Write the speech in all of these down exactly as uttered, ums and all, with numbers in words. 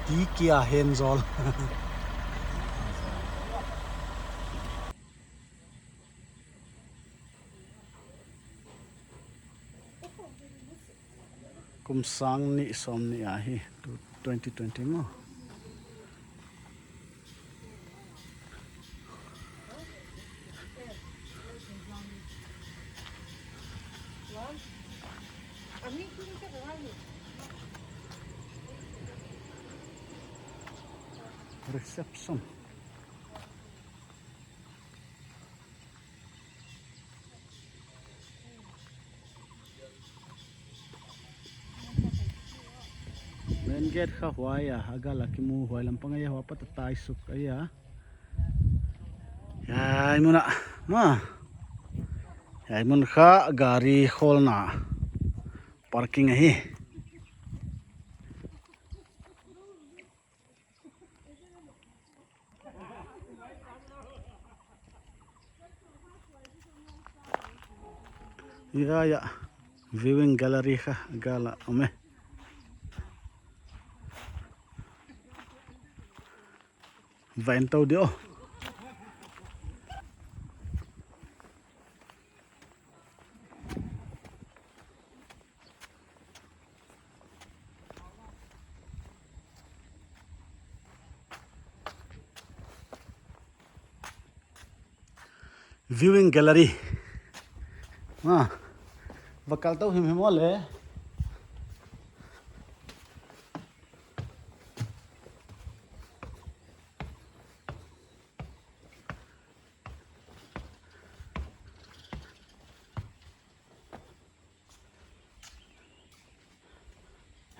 Ti kia hen zol. Kum sang nih sawm nih ahi, tu twenty twenty maw. Reception. Main gate kha huai a, a gal a kimu huai lam pang ahi a, hua pat a tai suk ahi a. Hiai mun ah, ma. Hiai mun kha gari khawlna parking ahi. Ya, ya. Viewing gallery kha gal a om e. Vain tou di o. Viewing gallery. Ah, va kal tou himhim ua le.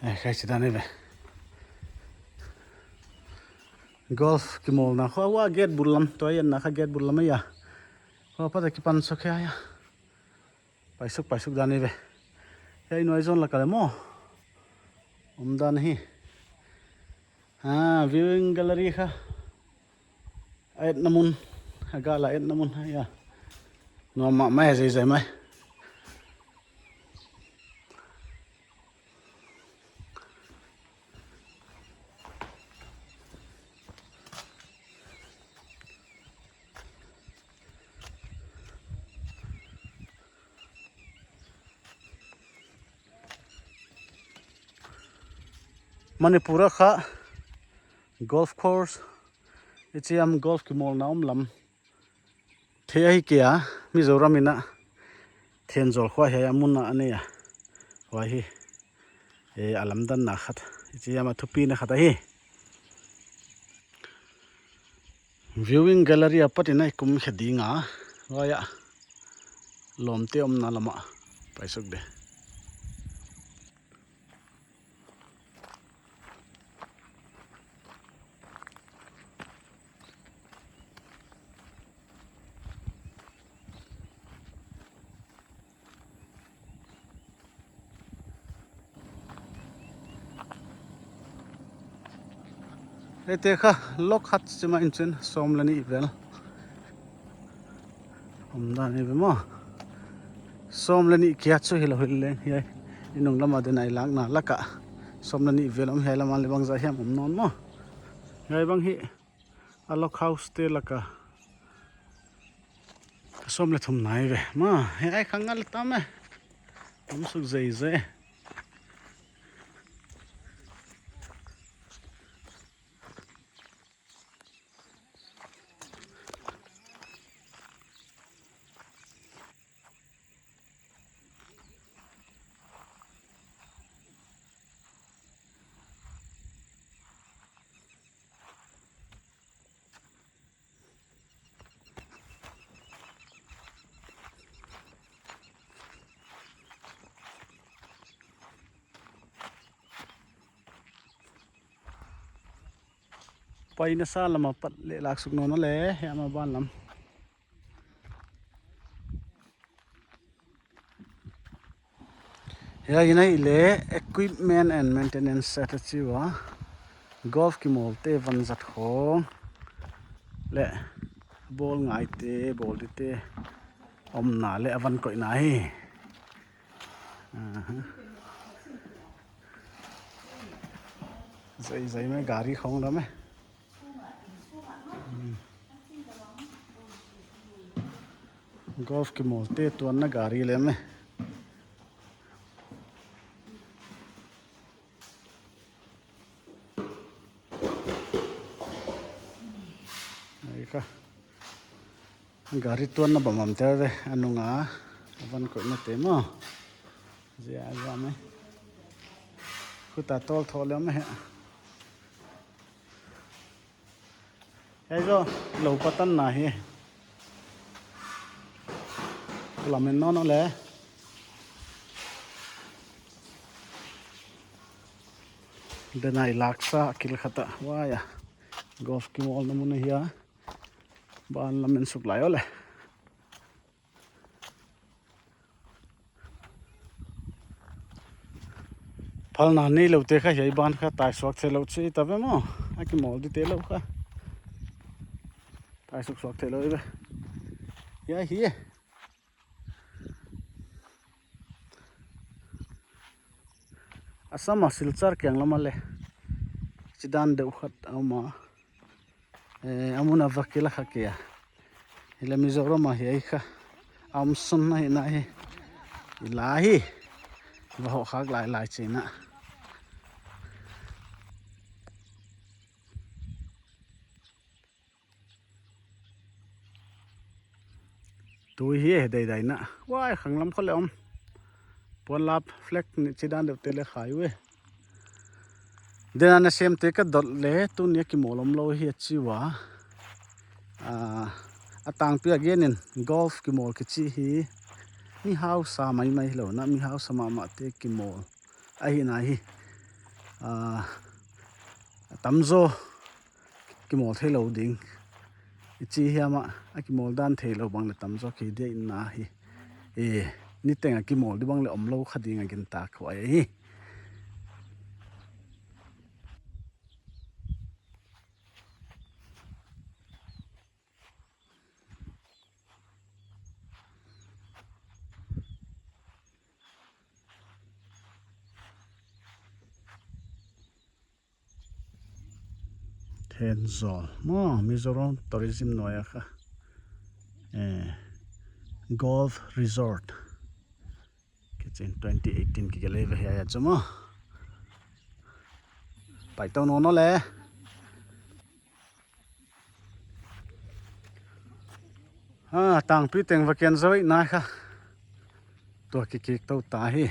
Eh, khai chi dan ahi ve. Golf kimawlna khua, hua gate bul lam, tua i etna kha gate bul lam ahi a. Hua pat a kipan suk hi a. Paisuk, paisuk dan ahi ve. Hiai nuai zawn lak a le maw. Om dan hi. Ah, viewing gallery kha. A etna mun, a gal a etna mun, ya. Nuam mahmah e, zeizai mai. Manipur a kha golf course, i chi hiam, golf kimawlna om lam thei ahi kei a, Mizoram in a Thenzawl khua hiai a mun a nei a. Huai hi, eh, a lamdanna khat, i chi hiam, a thupina khat ahi. Viewing gallery apat in a i kum khe ding a, huai a lawmte omna lam ah paisuk de. Eite kha lockhart chi mai in chin sawm leh nih vel. Om dan ahi ve maw. Sawm leh nih kia chu hilou hi leng hiai. I nung lam a den a i lakna lak ah. Sawm leh nih vel om hiai lam a le bangzah hiam om nawn maw. Hiai bang hi a log house te lak a sawm leh thumna ahi ve. Maw, hiai kha ngal tam e. Om suk zeizai. Paina sa lam apat leh lak suk nawn le, hiai a ban lam. Hiai in a i le equipment and maintenance set a chi ua. Golf kimawlte van zat khawng leh bawl ngaite, bawl dite omna leh a van koihna hi. Aha. Zai zai mai gari khong lam e. Golf kimawl te tuanna gari lem e. Ai ka. Gari tuanna bang om te ve, a nung a, a van koihna te maw. Zia zia mai. Khuta tol tho lem e. Hei zo, lou patan na hi. Lamen no no le. Denai laksa kil khata. Waya. Golf kimawlna mun hi a. Ban lamen suk lai ole. Phalna neilou te kha hiai ban kha tai suak theilou chi ta ve maw. A kimawl di te lou kha. Tai suk suak theilou ve. Hiai hi e. Assam a Silchar kiang lam a le. Chidan deuh khat a om a. Eh, a mun a va kila kha kei a. Hileh Mizoram a hiai kha. A om sun na hi na hi. I la hi. Va hoh khak lai lai chi na. Tui hi e dai dai na. Wai, khang lam kho le om. Puan lap flag ni chidan deuh te le khai ve. Dena na sem te ka dot le tuni a kimawl omlou hi a chi ua. Ah, a tangpi a gen in golf kimawl kichi hi. Mi hausa maimai lou na, mi hausa mahmah te kimawl. Ahi na hi. Ah, a tamzaw kimawl theilou ding. I chi hiam a, a kimawl dan theilou bang le tamzaw kei dia in na hi. E, niteng a kimawl di bang le omlou kha ding a gintak huai hi. Thenzawl maw, Mizoram tourism nuai a kha. Eh, golf resort. Kichi in twenty eighteen kigelh ve hiai a chu maw. Pai tou nawn le. Ah, tangpi teng va ken zaw i na kha. Tua kikik tou ta hi.